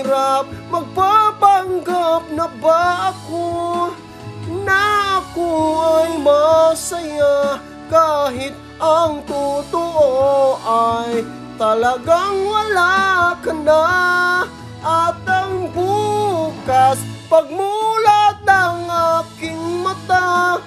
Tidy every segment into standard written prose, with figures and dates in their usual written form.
Mahirap magpapanggap na ba ako na ako ay masaya kahit ang totoo ay talagang wala ka na. At ang bukas pagmulat ng aking mata,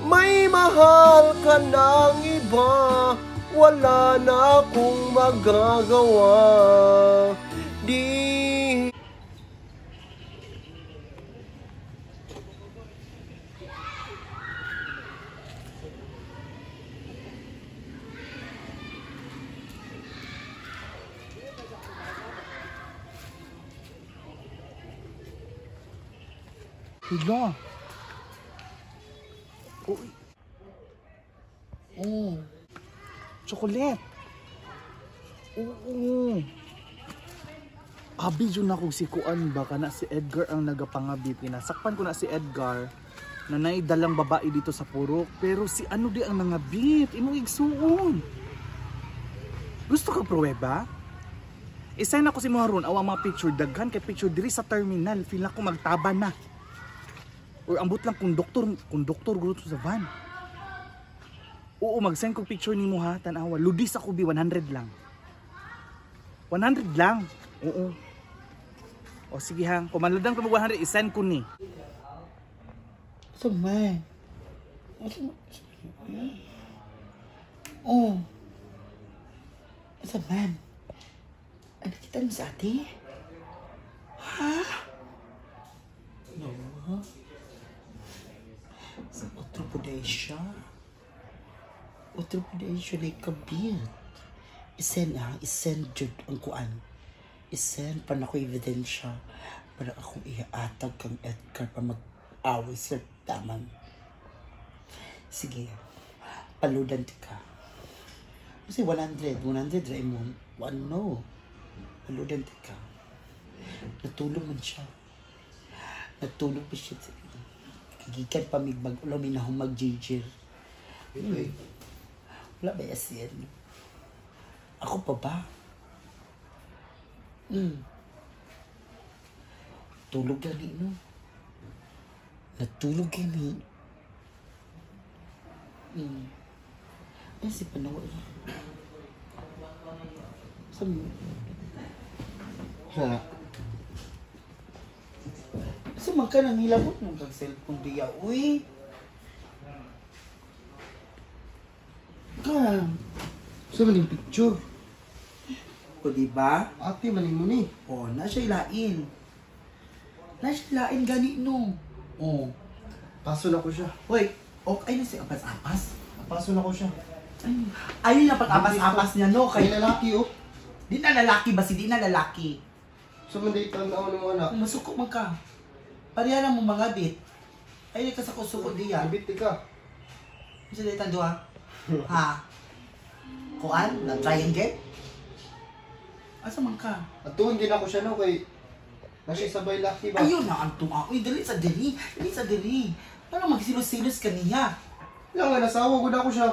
may mahal ka ng iba, wala na akong magagawa. Di Hila. Uy. Oh. Chocolate. Oo. Abi jud na kog si kuan ba kana si Edgar ang nagapangabit. Nasakpan ko na si Edgar na naidalang babae dito sa purok, pero si ano di ang nangabit imong igsuon. Gusto ka pruweba? I-send ako si Moharon awa mga picture daghan kay picture diri sa terminal. Feel ako magtaba na. Or ambot lang kung doktor gusto sa van. Oo, mag-send kong picture nimo ha, tan-awa. Ludis ako bi 100 lang. 100 lang. Oo. O sige ha, kung manladan ko mag 100, i-send ko ni. Sumay. Oh. Sa man. Ano kita mo sa ate? Ha? No. Sa otro po dahil siya. Otro po dahil siya na ikabit. I-send ha, i-send jud ang kuan. I-send pa na ko ebidensya para akong iatag kang Edgar pa mag-away sir taman. Sige, paludan ka. Kasi 100, 100 rin mo. Ano? Paludan ka. Natulog man siya. Natulog pa siya. Gigikan pa migbag ulo, may nahumag jijir. Wala ba yasin? Ako pa ba? Tulog gani, no? Natulog gani. Ay, si Panawa. Saan mo? Ha? Kasi man ka nangilabot mong kag cellphone diya, uy. Ka. Sa maling picture. O, diba? Ate, maling mo ni. O, na siya ilain. Na siya ilain gani, no. O. Paso na ko siya. Uy, okay na siya apas-apas. Paso na ko siya. Ayun na pag-apas-apas niya, no? Kay Kay lalaki, oh. Di na lalaki ba si di na lalaki? Sa man dito ang naon mo anak. Masuko man ka. Pareha lang mo mga bit. Ay, ka sa kusuko diya. Ibit ka. Sa dito duha. Ha? Kuan? Na triangle? Asa man ka? Atuon din ako siya no kay nasi sabay laki ba? Ayun na ang tunga. Uy, dali sa diri. Dali sa diri. Ano magsilos-silos ka niya? Lang nga nasawa gud ako siya.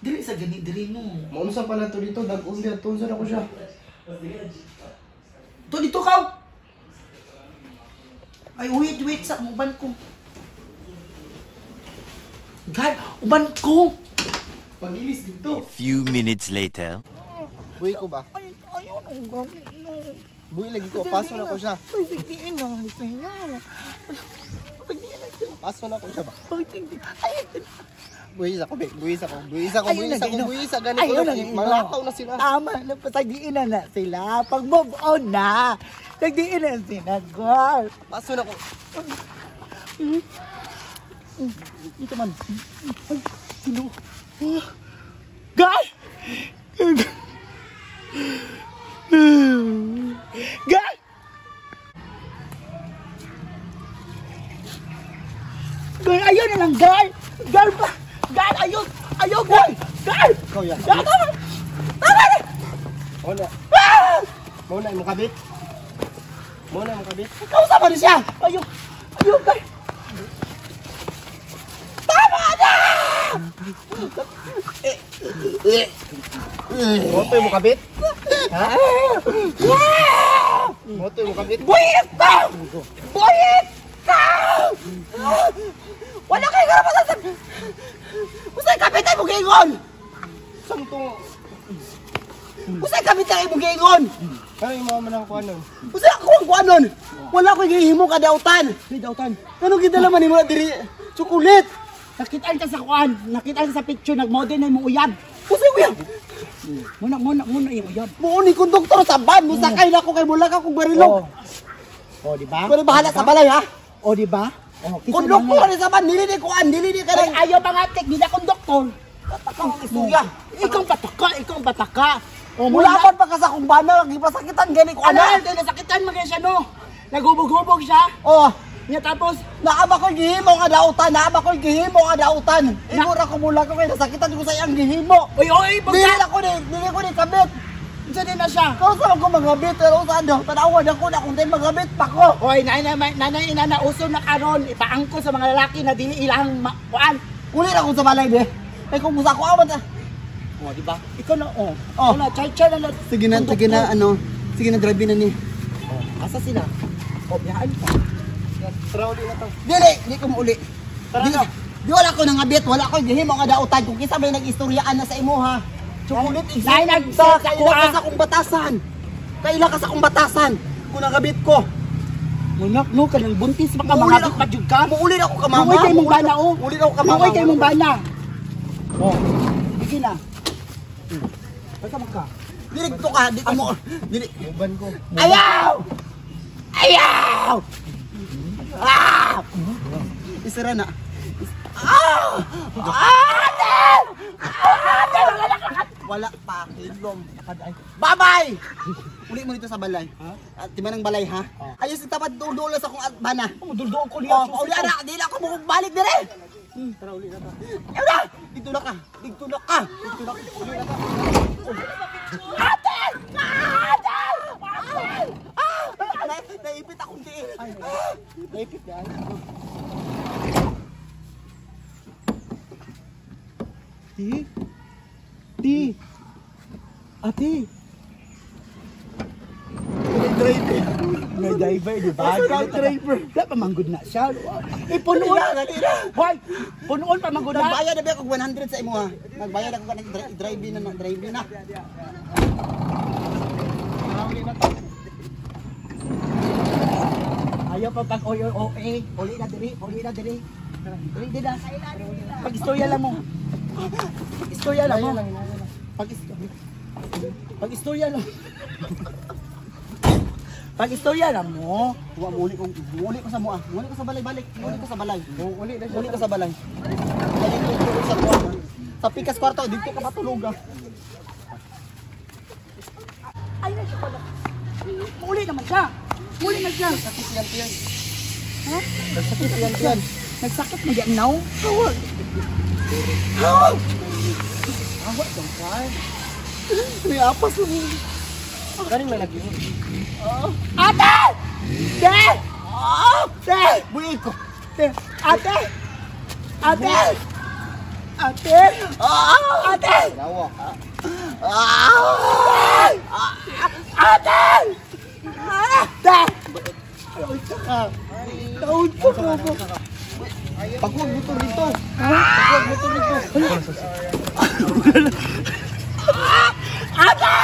Dili sa gani diri no. Maunsa pa na to dito dag-on di atuon sa ako siya. To dito ka. Ay, wait, wait sa uban ko. God, uban ko. Pagilis dito. A few minutes later. Buhi ko ba? Ay, ayun ang gani no. Buhi lagi ko, paso na ko siya. Ay, sigdiin na siya. Sigdiin na siya. Paso na ko siya ba? Ay, sigdiin. Ay, Buhi ako, be. Buhi ako. Buhi ako, Ayun buhi na, ako, gino. buhi sa ganito. Ayun na, gino. Malakaw na sila. Tama na, pasagdiin na na sila. Pag move on na, sagdiin na sila, girl. Paso na ko. Dito man. Ay, sino? Oh. Girl! Girl! Girl, ayun na lang, girl! Girl pa! Girl, ayun! Ayun, girl! Girl! Ikaw ya. Girl, tama! Tama na! Muna. Ah! Muna imong kabit. Muna imong kabit. Kausap mo siya! Ayun! Ayun, girl! Tama na! Moto imong kabit. Ha? Moto Ato mo kabit. Buhit ka! Buhit ka! Wala kay karapatan sa... Usay kabit ay mo giingon! Samtong Usay kabit ay mo giingon! Ay mo man ang kuanon. Usay ako ang kuanon! Wala ko'y gihimo kadautan! Dautan. Anong gidala man nimo na diri? Chocolate! Nakitaan ka sa kuan, nakitaan ka sa picture nagmodel na imong uyab. Usay uyab! Muna muna muna imong uyab. Muo ni konduktor sa van, musakay na ko kay mula ka kong barilog. Oh, di ba? Pero bahala sa balay ha. Oh, di ba? Oh, Konduktor ni sa van, dili ni kuan, dili ni Ay, kanang ayaw pa nga tek, di na konduktor. Pataka ang istorya. Ikaw ang pataka, ikaw ang pataka. Oh, Mula pa ka sa akong bana, gipasakitan gani ko Ano, ana. nasakitan man siya no. Naghubog-hubog siya. Oh, Nya tapos naa ba ko'y gihimo nga dautan, naa ba ko'y gihimo nga dautan. Igor ako mula ko kay nasakitan ko sa iyang gihimo. oy oy, Dili bangka. ako ni, dili ko ni kabit. Unsa din na siya? Kung sa ko magabit, pero sa ano, tanawan ako na kung din magabit pa ko. Oy, nanay nanay inana uso na karon ipaangko sa mga lalaki na dili ilang kuan. Uli na ako sa balay be. Ay kung sa ako awan ta. Oh, di ba? Ikaw na oh. Oh. Wala, char na lang. Sige na, sige na ano, sige na drive na ni. Oh, asa sila? Oh, biyaan pa. Tara uli na to. Dili, di ko mauli. Tara Di, na. di wala ko nangabit, wala ko gihimo nga dautan kung kinsa may nag-istoryaan na sa imo ha. Chocolate Nay, nag- sa sa kaila ka kuha. sa akong batasan. Kaila ka sa akong batasan. Kung nangabit ko. Munak no kanang buntis baka Muuli mga na- pa jud ka. Muuli na ako ka mama. Muoy kay mong bana oh. Muuli na ako ka mama. Muoy kay mong bana. Oh. Sige na. Basta magka. Dili to ka, di ko mo. Dili. Uban ko. Ayaw! Ayaw! Ah! Isara na. Ah! Ate! Ate! Wala pa, hilom. Bye-bye! Uli mo dito sa balay. Ha? Timan ng balay, ha? Ayos yung tapat dulo sa akong bana. Mudulduol ko niya. Oh, uli ara, di na ako balik dire. Tara uli na to. Ayaw na! Dito na ka. Dito na ka. Dito na ka. Uli na to. Ate! Ate! Ah! Naipit akong tiil. Naipit na. Ti? Ti? Ate? Driver. May driver, di ba? May driver. Wala pa manggod na siya. Eh, punoon. Dali na. Hoy! Punoon pa manggod na. Nagbayad na ba ako 100 sa imo ha? Nagbayad ako kanang drive na drive na. Tara uli na to. Ayaw pa pag oy oy oy. Uli na diri, uli na diri. Diri diri na. Pag-istorya lang mo. Pag-istorya lang mo. Pag-istorya lang. Pag-istorya lang mo. Wa muli ko, muli ko sa mua. Muli ko sa balay balik. Muli ko sa balay. Uli na siya. Muli ko sa balay. Balik ko sa kuha. Sa pikas kwarto dito ka matulog ah. Ay na siya pala. Muli naman siya. Muli na siya. Sakit yan tiyan. Ha? Sakit yan tiyan. Nagsakit na yan now? Hawak. Awa dong kwan. May apas mo. Kanin may lagi. Ate! Te! Ah! Te! Buhi ko. Te! Ate! Ate! Ate! Ah! Ate! Lawa. Ah! Ate! Ate! Ay, ka. Taon ko ko. Paghuwag motor dito. Ha? Paghuwag motor dito. Ate!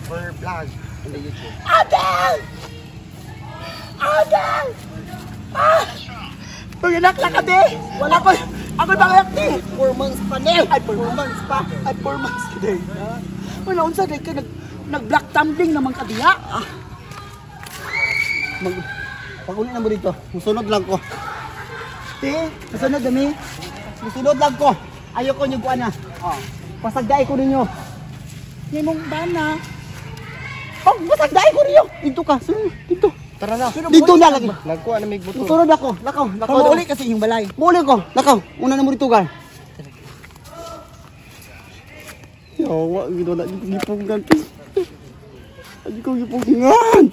For vlog on the YouTube. Ate! Ate! Ah! Panganak lang ka, te! Wala ko! Ako panganak, te! 4 months pa ni. Ay, 4 months pa! Ay, 4 months ka, te! Wala, unsa, te, ka nag-black tumbling naman ka diha. Ah. Mag Pag-uli na mo dito. Musunod lang ko. Te, kasunod dami. Musunod lang ko. Ayoko nyo kuan na. Oh. Pasagdae ko ninyo. Nimong bana. Oh, pasagdae ko ninyo. Dito ka. Sunod dito. Tara na. Dito na lagi. Nagkuha na may buto. Musunod ako. Lakaw, lakaw. Pamuuli kasi yung balay. Muuli ko. Lakaw. Una na mo dito ka. Yawa, wala gipungan. Ay ko gipungan.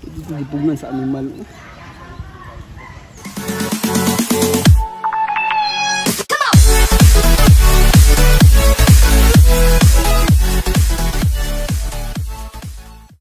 Hindi ko gipungan sa animal.